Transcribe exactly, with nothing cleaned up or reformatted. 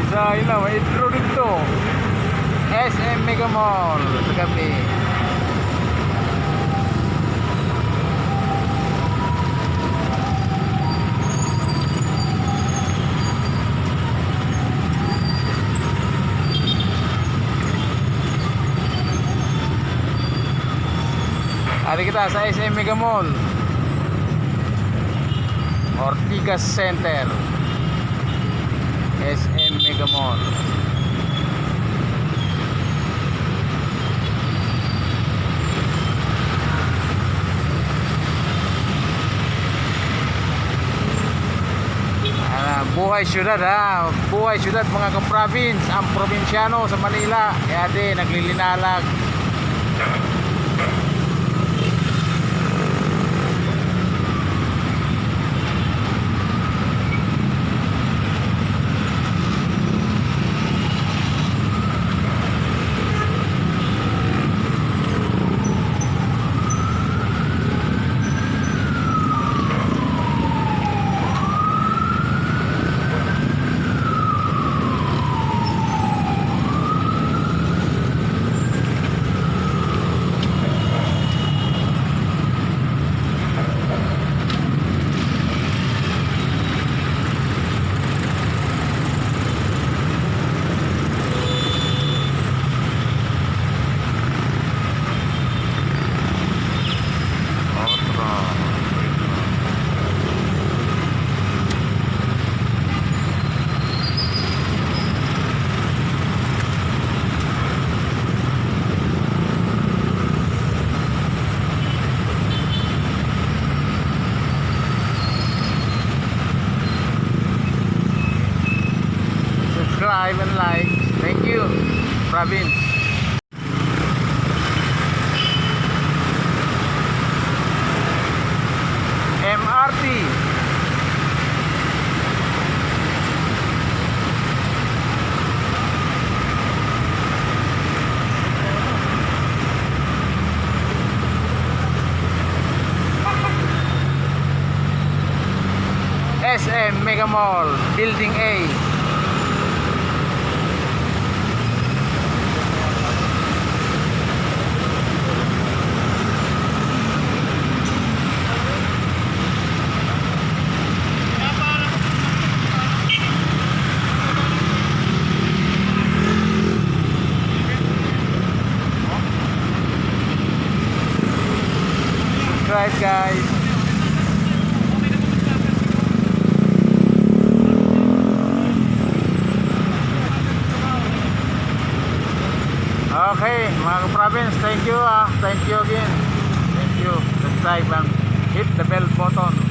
Sa ila, may intro didto. S M Mega Mall, sa gab-i. Ari kita sa S M Mega Mall. Ortigas Center. S M Mega Mall. Ah, buhay syudad, ha. Buhay syudad, mga ka-province. An probinsyano sa Manila, yadi, naglilinalag. Subscribe and like. Thank you, province. M R T. S M Mega Mall, Building A. Subscribe, guys. Okay, mga ka-province, thank you, ah. Thank you again. Thank you. Subscribe and hit the bell button.